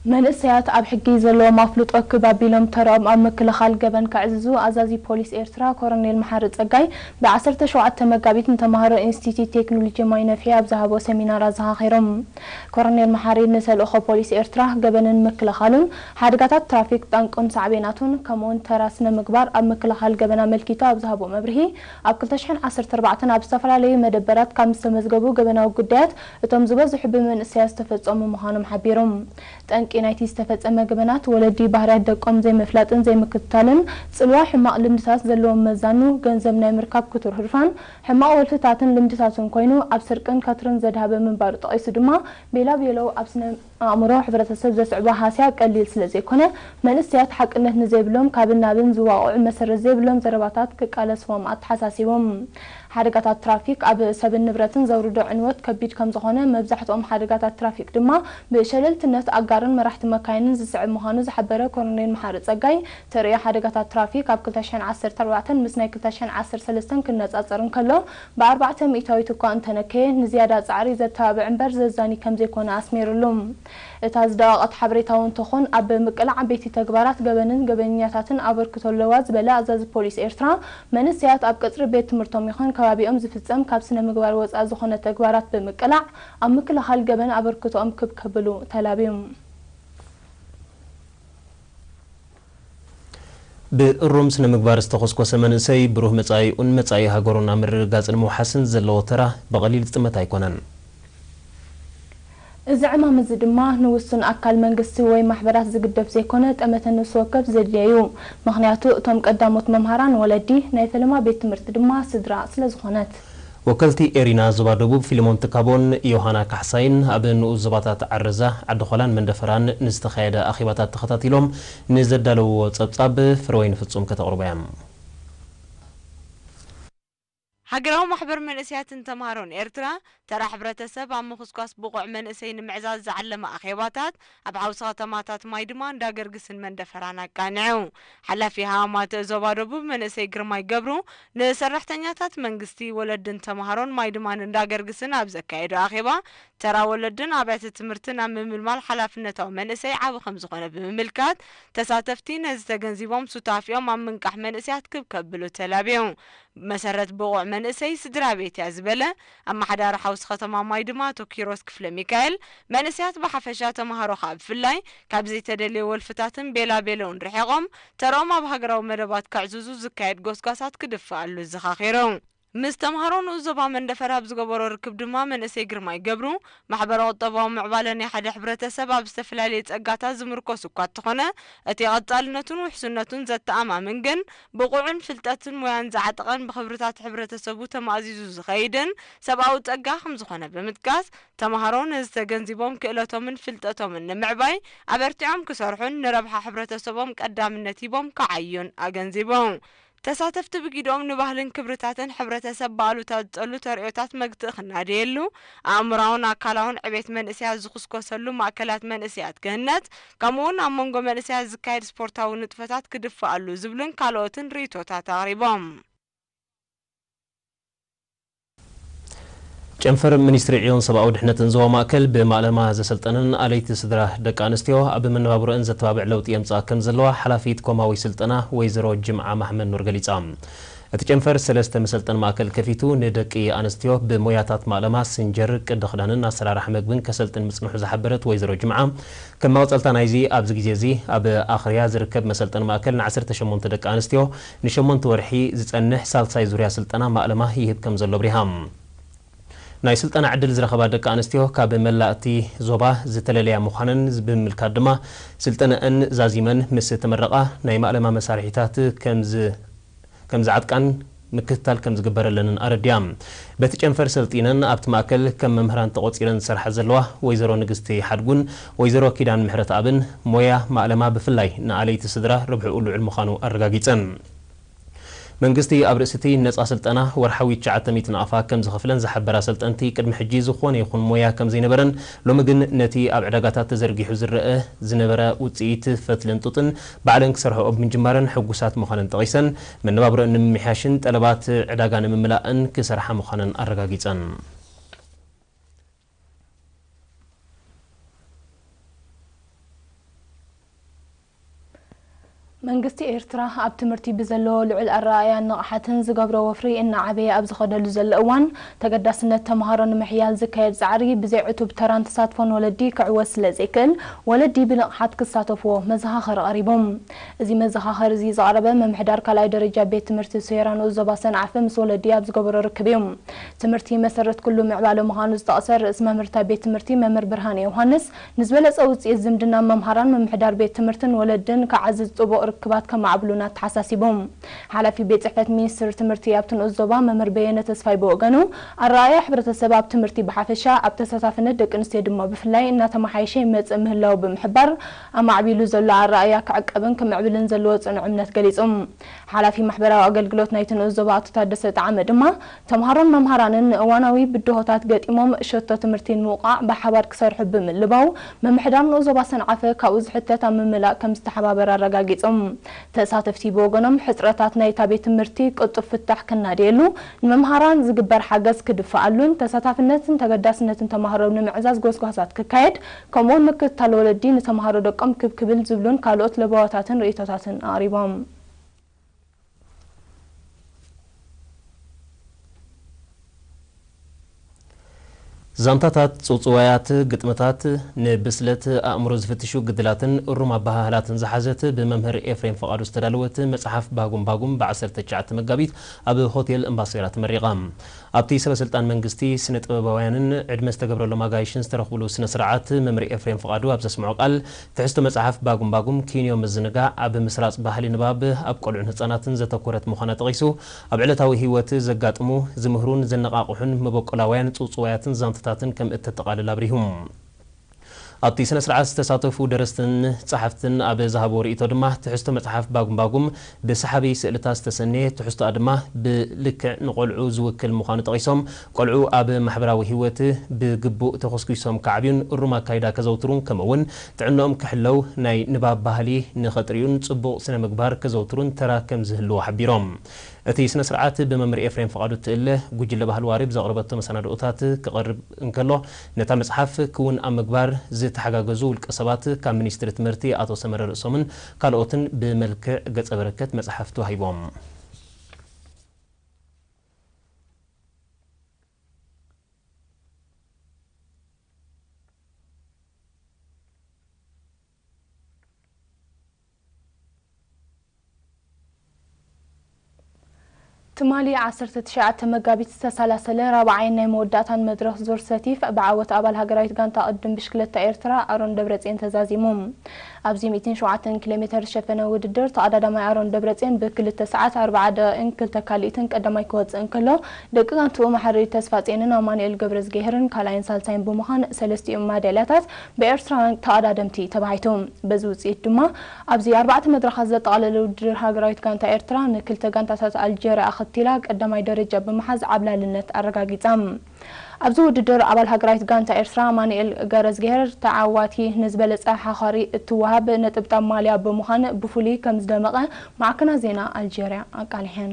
መንእሰያት ኣብ ሕጊ ዘለዎም ኣፍልጦ ክብ ኣቢሎም ተርኦም ኣብ ምክልኻል ገበን ከዕዝዙ ኣዛዚ ፖሊስ ኤርትራ ኮረኔል መሓሪ ጸጋይ ብ ዓሰርተ ሸውዓተ መጋቢት ንተማሃሮ ኢንስቲትዩት ቴክኖሎጂ ማይ ነፍሒ ኣብ ዝሃቦ ሰሚናር ኣዘኻኺሮም። ኮረኔል መሓሪ ንተልእኾ ፖሊስ ኤርትራ ገበንን ምክልኻሉን ሓደጋታት ትራፊክ ጠንቁን ሳዕቤናቱን ከምኡውን ተራ ስነ ምግባር ኣብ ምክልኻል ገበን ኣመልኪቱ ኣብ ዝሃቦ መብርሂ ኣብ ክልተ ሽሕን ዓሰርተ ኣርባዕተን ኣብ ዝተፈላለዩ መደበራት ካብ ዝተመዝገቡ ገበናዊ ጉዳያት እቶም ዝበዝሑ ብመንእሰያት ዝተፈጸሙ ምዃኖም ሓቢሮም። ጠንቂ ናይቲ ዝተፈጸመ ገበናት ወለዲ ባህርያት ደቆም ዘይምፍላጥን ዘይምክትታልን፣ ጽልዋ ሕማቕ ልምድታት ዘለዎም መዛኑ፣ ገንዘብ ናይ ምርካብ ክቱር ህርፋን፣ ሕማቕ ወልፍታትን ልምድታትን ኮይኑ ኣብ ስርቅን ከትርን ዘድሃበ ምንባሩ ጠቒሱ ድማ ቤላ ቤሎ ኣብ ስነ ኣእምሮ ሕብረተሰብ ዘስዕቦ ሃስያ ቀሊል ስለ ዘይኮነ መንእሰያት ሓቅነት ንዘይብሎም ካብን ናብን ዝዋቕዑ መሰረት ዘይብሎም ዘረባታት ክቃለስዎም ኣተሓሳሲቦም። ሓደጋታት ትራፊክ ኣብ ሰብን ንብረትን ዘውርዶ ዕንወት ከቢድ ከም ዝኾነ፣ መብዛሕትኦም ሓደጋታት ትራፊክ ድማ ብሸለልትነት ኣጋርን መራሕቲ መካይንን ዝስዕብ ምዃኑ ዝሓበረ ኮሎኔል መሓሪ ጸጋይ፣ ተርእዮ ሓደጋታት ትራፊክ ኣብ ክልተ ሽሕን ዓሰርተ ኣርባዕተን ምስ ናይ ክልተ ሽሕን ዓሰርተ ሰለስተን ክነጻጸር እንከሎ፣ ብ ኣርባዕተ ሚእታዊት እኳ እንተነከየ፣ ንዝያዳ ጻዕሪ ዘተባብዕ እምበር ዘዛኒ ከም ዘይኮነ ኣስሚርሉ። እታ ዝደቐቐት ሓበሬታ እውን ትኹን ኣብ ምቅላዕ ዓበይቲ ተግባራት ገበንን ገበነኛታትን ኣበርክቶ ኣለዋ ዝበለ ኣዛዚ ፖሊስ ኤርትራ፣ መንእሰያት ኣብ ቀጽሪ ቤት ትምህርቶም ይኹን ከባቢኦም ዝፍጸም ካብ ስነ ምግባር ወጻኢ ዝኾነ ተግባራት ብምቅላዕ ኣብ ምክልኻል ገበን ኣበርክቶኦም ክብ ከብሉ ተላብዩ። ብእሩም ስነ ምግባር ዝተኾስኮሰ መንእሰይ ብሩህ መጻኢኡን መጻኢ ሃገሩን ኣብ ምርግጋጽን ምውሓስን ዘለዎ ተራ ብቐሊል ዝጥመት ኣይኮነን። እዚ ዕማም እዚ ድማ ንውሱን ኣካል መንግስቲ ወይ ማሕበራት ዝግደፍ ዘይኮነ፣ ጠመተ ነፍሲ ወከፍ ዘድልዮ እዩ። ምኽንያቱ፣ እቶም ቀዳሞት መምሃራን ወለዲ፣ ናይ ፈለማ ቤት ትምህርቲ ድማ ስድራ ስለ ዝኾነት። ወከልቲ ኤሪና ዞባ ደቡብ ፊልሞን ትካቦን ዮሃና ካሕሳይን ኣብ ንኡስ ዞባታት ዓረዛ፣ ዓዲ ኾላን መንደፈራን ንዝተኻየደ ኣኼባታት ተኸታቲሎም ንዘዳለውዎ ጸብጻብ ፍረወይኒ ፍጹም ከተቕርቦ እያ። ሃገራዊ ማሕበር መንእሰያትን ተምሃሮን ኤርትራ፣ ተራ ሕብረተሰብ ኣብ ምኹስኳስ ብቑዕ መንእሰይ ንምዕዛዝ ዝዓለመ ኣኼባታት ኣብ ሓውሲ ከተማታት ማይድማ፣ እንዳገርግስን መንደፈራን ኣቃኒዑ። ሓላፊ ሃማማተ ዞባ ደቡብ መንእሰይ ግርማይ ገብሩ፣ ንሰራሕተኛታት መንግስቲ፣ ወለድን ተምሃሮን ማይድማን እንዳገርግስን ኣብ ዘካየዶ ኣኼባ፣ ተራ ወለድን ኣብያተ ትምህርትን ኣብ ምምልማል ሓላፍነታዊ መንእሰይ ዓቢ ከም ዝኾነ ብምምልካት፣ ተሳተፍቲ ነዚ ተገንዚቦም ሱታፊኦም ኣብ ምንቃሕ መንእሰያት ክብ ከብሉ ተላብዩ። መሰረት ብቑዕ መንእሰይ ስድራ ቤት እያ ዝበለ ኣመሓዳሪ ሓውሲ ከተማ ማይድማ ኣቶ ኪሮስ ክፍለ ሚካኤል፣ መንእሰያት ብሓፈሻ ተምሃሮ ከኣ ብፍላይ ካብ ዘይተደልየ ወልፍታትን ቤላቤለውን ርሒቖም ተርኦም ኣብ ሃገራዊ መደባት ከዕዝዙ ዝካየድ ጎስጓሳት ክድፋእ ኣሉ ዘኻኺሩ። ምስ ተምሃሮ ንኡስ ዞባ መንደፈራ ኣብ ዝገበሮ ርክብ ድማ መንእሰይ ግርማይ ገብሩ፣ ማሕበረ ቁጠባዊ ምዕባለ ናይ ሓደ ሕብረተሰብ ኣብ ዝተፈላለየ ጸጋታት ዝምርኮስ እኳ እንተኾነ፣ እቲ ቀጻልነቱን ውሕስነቱን ዘተኣማምን ግን ብቑዕን ፍልጠትን ሞያን ዝዓጠቐን ብኽብርታት ሕብረተሰቡ ተማእዚዙ ዝኸይድን ሰብኣዊ ጸጋ ከም ዝኾነ ብምጥቃስ፣ ተምሃሮ ነዚ ተገንዚቦም ክእለቶምን ፍልጠቶምን ንምዕባይ ኣበርቲዖም ክሰርሑን ንረብሓ ሕብረተሰቦም ቀዳምነት ሂቦም ክዓዩን ኣገንዚቡ። ተሳተፍቲ ብጊድኦም ንባህልን ክብርታትን ሕብረተሰብ ብኣሉታ ዝጸሉ ተርእዮታት መግትኢ ክናደየሉ፣ ኣእምራውን ኣካላውን ዕቤት መንእሰያት ዝኹስኮሰሉ ማእከላት መንእሰያት ክህነጽ፣ ከምኡውን ኣብ መንጎ መንእሰያት ዝካየድ ስፖርታዊ ንጥፈታት ክድፋኣሉ ዝብሉን ካልኦትን ርእይቶታት ኣቕሪቦም። ጨንፈር ሚኒስትሪ ዕዮን ሰብኣዊ ድሕነትን ዞባ ማእከል ብማእለማ ዘሰልጠነን ኣለይቲ ስድራ ደቂ ኣንስትዮ ኣብ መነባብሮአን ዘተባብዕ ለውጢ የምጽኣ ከም ዘለዋ ሓላፊት ኮማዊ ስልጠና ወይዘሮ ጅምዓ ማሕመድ ኑር ገሊጻ። እቲ ጨንፈር ሰለስተ መሰልጠን ማእከል ከፊቱ ንደቂ ኣንስትዮ ብሞያታት ማእለማ፣ ስንጀር፣ ቅዲ ክዳንን ኣሰራርሓ መግብን ከሰልጥን ምጽንሑ ዝሓበረት ወይዘሮ ጅምዓ፣ ከም መቐጸልታ ናይዚ ኣብዚ ግዜ እዚ ኣብ ኣኽርያ ዝርከብ መሰልጠን ማእከል ንዓሰርተ ሸሞንተ ደቂ ኣንስትዮ ንሸሞንተ ወርሒ ዝጸንሕ ሳልሳይ ዙርያ ስልጠና ማእለማ ይህብ ከም ዘሎ ኣብሪሃ። ናይ ስልጠና ዕድል ዝረኸባ ደቂ ኣንስትዮ ካብ መላእ እቲ ዞባ ዝተለለያ ምዃነን ብምምልካት ድማ፣ ስልጠነአን ዛዚመን ምስ ተመረቓ ናይ ማእለማ መሳርሒታት ከም ዝ-፣ ከም ዝዓጥቃን ምክትታል ከም ዝግበረለንን ኣረዲኣ። በቲ ጨንፈር ሰልጢነን ኣብቲ ማእከል ከም መምህራን ተቖጺረን ዝሰርሓ ዘለዋ ወይዘሮ ንግስቲ ሓድጉን ወይዘሮ ኪዳን ምሕረትኣብን፣ ሞያ ማእለማ ብፍላይ ንኣለይቲ ስድራ ረብሕኡ ልዑል ምዃኑ ኣረጋጊጸን። መንግስቲ ኣብ ርእሲ እቲ ነጻ ስልጠና ወርሓዊ ትሽዓተ ሚእቲ ናቕፋ ከም ዝኸፍለን ዝሓበራ ሰልጠንቲ፣ ቅድሚ ሕጂ ዝኾነ ይኹን ሞያ ከም ዘይነበረን፣ ሎሚ ግን ነቲ ኣብ ዕዳጋታት ተዘርጊሑ ዝረአ ዝነበረ ውጽኢት ፈትልን ጡጥን ባዕለን ክሰርሕኦ ብምጅማረን ሕጉሳት ምዃነን ጠቒሰን፣ መነባብሮአን ንምምሕያሽን ጠለባት ዕዳጋ ንምምላእን ክሰርሓ ምዃነን ኣረጋጊጸን። መንግስቲ ኤርትራ ኣብ ትምህርቲ ብዘለዎ ልዑል ኣረኣእያን ንቕሓትን ዝገብሮ ወፍሪ እናዓበየ ኣብ ዝኸደሉ ዘሎ እዋን፣ ተገዳስነት ተምሃሮ ንምሕያል ዝካየድ ጻዕሪ ብዘይ ዕቱብ ተራን ተሳትፎን ወለዲ ክዕወት ስለ ዘይክእል፣ ወለዲ ብንቕሓት ክሳተፍዎ መዘኻኸሪ ቀሪቦም። እዚ መዘኻኸሪ እዚ ዘቕረበ ምምሕዳር ካልኣይ ደረጃ ቤት ትምህርቲ ሴራ ንኡስ ዞባ ሰንዓፈ ምስ ወለዲ ኣብ ዝገበሮ ርክብ እዩ። ትምህርቲ መሰረት ኩሉ ምዕባለ ምዃኑ ዝጠቕሰ ርእስ መምህርታ ቤት ትምህርቲ መምህር ብርሃነ ዮሃንስ፣ ንዝበለጸ ውጽኢት ዝምድና መምሃራን ምምሕዳር ቤት ትምህርትን ወለድን ክዓዝዝ ጽቡቕ ርክባት ከማዕብሉን ኣተሓሳሲቦም። ሓላፊ ቤት ጽሕፈት ሚኒስትሪ ትምህርቲ ኣብቲ ንኡስ ዞባ መምህር በየነ ተስፋይ ብወገኑ፣ ኣረኣእያ ሕብረተሰብ ኣብ ትምህርቲ ብሓፈሻ፣ ኣብ ተሳታፍነት ደቂ ኣንስትዮ ድማ ብፍላይ እናተመሓየሸ ይመጽእ ምህላዉ ብምሕባር፣ ኣማዕቢሉ ዘሎ ኣረኣእያ ክዕቀብን ክምዕብልን ዘለዎ ጽኑዕ እምነት ገሊጹ። ሓላፊ ማሕበራዊ ኣገልግሎት ናይቲ ንኡስ ዞባ ኣቶ ታደሰ ጠዓመ ድማ፣ ተምሃሮን መምሃራንን ንእዋናዊ ብድሆታት ገጢሞም ሸቶ ትምህርቲ ንምውቃዕ ብሓባር ክሰርሑ ብምልባው፣ ምምሕዳር ንኡስ ዞባ ሰንዓፈ ካብኡ ዝሕተት ኣብ ምምላእ ከም ዝተሓባበር ኣረጋጊጾም። ተሳተፍቲ ብወገኖም፣ ሕጽረታት ናይታ ቤት ትምህርቲ ቅልጡፍ ፍታሕ ክናደየሉ፣ ንመምሃራን ዝግበር ሓገዝ ክድፈኣሉን ተሳታፍነትን ተገዳስነትን ተማሃሮ ንምዕዛዝ ጎስጓሳት ክካየድ፣ ከምኡውን ምክትታል ወለዲ ንተምሃሮ ደቆም ክብ ክብል ዝብሉን ካልኦት ለበዋታትን ርእይቶታትን ኣቕሪቦም። ዛንታታት፣ ጽውጽዋያት፣ ግጥምታት፣ ንብስለት ኣእምሮ ዝፍትሹ ግድላትን እሩም ኣበሃህላትን ዝሓዘት ብመምህር ኤፍሬም ፍቓዱ ዝተዳለወት መጽሓፍ ባጉም ባጉም ብ ዓሰርተ ትሽዓተ መጋቢት ኣብ ሆቴል እምባሴራ ተመሪቓ። ኣብቲ ሰበ ስልጣን መንግስቲ፣ ስነ ጥበባውያንን ዕድመ ዝተገብረሎም ኣጋይሽን ዝተረኽብሉ ስነ ስርዓት፣ መምህር ኤፍሬም ፍቓዱ ኣብ ዘስምዖ ቃል፣ ትሕዝቶ መጽሓፍ ባጉም ባጉም ኪንዮ ምዝንጋዕ ኣብ ምስራጽ ባህሊ ንባብ ኣብ ቆልዑን ህጻናትን ዘተኮረት ምዃና ጠቒሱ፣ ኣብ ዕለታዊ ህይወት ዘጋጥሙ፣ ዝምህሩን ዘነቓቕሑን መበቆላውያን ጽውጽዋያትን ዛንታታትን ከም እተጠቓልል ኣብሪሁ። ኣብቲ ስነ ስርዓት ዝተሳተፉ ደረስትን ጸሓፍትን ኣብ ዝሃብዎ ርእይቶ ድማ፣ ትሕዝቶ መጽሓፍ ባጉም ባጉም ብሰሓቢ ስእልታት ዝተሰነየ፣ ትሕዝቶኣ ድማ ብልክዕ ንቆልዑ ዝውክል ምዃኑ ጠቒሶም፣ ቆልዑ ኣብ ማሕበራዊ ህይወት ብግቡእ ተኾስኲሶም ክዓብዩን እሩም ኣካይዳ ከዘውትሩን፣ ከምኡ'ውን ጥዕንኦም ክሕለው፣ ናይ ንባብ ባህሊ ንኸጥርዩን ጽቡቕ ስነ ምግባር ከዘውትሩን ተራ ከም ዝህልዎ ሓቢሮም። እቲ ስነ ስርዓት ብመምህር ኤፍሬም ፍቓዱ እትእለ ጉጅለ ባህሊ ዋሪ ብዘቕረበቶ መሰናድኦታት ክቐርብ እንከሎ፣ ነታ መጽሓፍ ክውን ኣብ ምግባር ዝተሓጋገዙ ውልቀ ሰባት፣ ካብ ሚኒስትሪ ትምህርቲ ኣቶ ሰመረ ርእሶምን ካልኦትን ብመልክዕ ገጸ በረከት መጽሓፍ ተዋሂቦም። ትማሊ ዓሰርተ ትሽዓተ መጋቢት ዝተሰላሰለ ራብዓይን ናይ መወዳእታን መድረኽ ዙር ሰቲፍ ብዓወት ኣባል ሃገራዊት ጋንታ ቅድድም ብሽክለታ ኤርትራ ኣሮን ደብረጽዮን ተዛዚሙ። ኣብዚ ሚእትን ሸውዓተን ኪሎ ሜተር ዝሸፈነ ውድድር፣ ተቐዳዳማይ ኣሮን ደብረጽዮን ብክልተ ሰዓት ኣርብዓ ደቂቕን ክልተ ካልኢትን ቀዳማይ ክወጽእ እንከሎ፣ ደቂ ጋንትኡ መሓሪ ተስፋጽዮንን ኣማኑኤል ገብረዝጊሄርን ካልኣይን ሳልሳይን ብምዃን ሰለስቲኦም ማዳልያታት ብኤርትራውያን ተቐዳደምቲ ተባሂቱ። በዚ ውጽኢት ድማ፣ ኣብዚ ኣርባዕተ መድረኻት ዘጠቓለለ ውድድር ሃገራዊት ጋንታ ኤርትራ ንክልተ ጋንታታት ኣልጀርያ ኣኸቲላ ቀዳማይ ደረጃ ብምሓዝ ዓብላልነት ኣረጋጊጻ። ኣብዚ ውድድር ኣባል ሃገራዊት ጋንታ ኤርትራ ኣማኑኤል ገረዝግሄር ተዓዋቲ ንዝበለጸ ሓኻሪ እትወሃብ ነጥብጣብ ማልያ ብምዃን ብፍሉይ ከም ዝደመቐ ማዕከናት ዜና ኣልጀርያ ኣቃሊሐን።